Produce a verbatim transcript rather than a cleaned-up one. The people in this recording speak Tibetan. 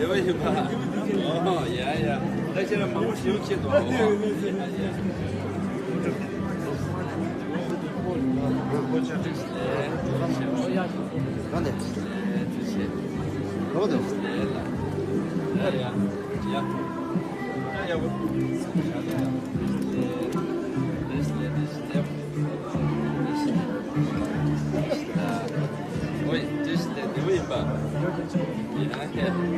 དེ་བ་ཡིན་པ། ཨོ་ཡ་ཡ། ད་ཁྱེད་རང་མང་པོ་ཞིག་ཡོང་ཆེད་དུ། ཨོ་ཡ་ཡ། གང་དེ། གང་དེ། ཡ་ཡ། ཡ་ཡ། ཨོ་ཡ། དེ་ཡིན་པ། ཡ་ཡ། ཡ།